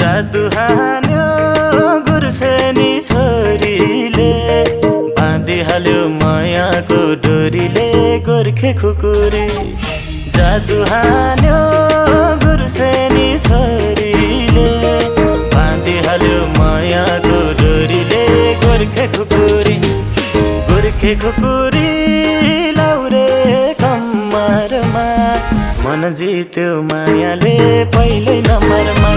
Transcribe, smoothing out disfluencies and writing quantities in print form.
जादु हान्यो गुर्सेनी छोरीले, बाँधिहाल्यो मायाको डोरीले गोर्खे खुकुरी। जादु हान्यो गुर्सेनी छोरीले, बाँधिहाल्यो मायाको डोरीले गोर्खे खुकुरी। गोर्खे खुकुरी लाउरे कम्मरमा, मन जित्यो मायाले पहिल्यै नम्बरमा।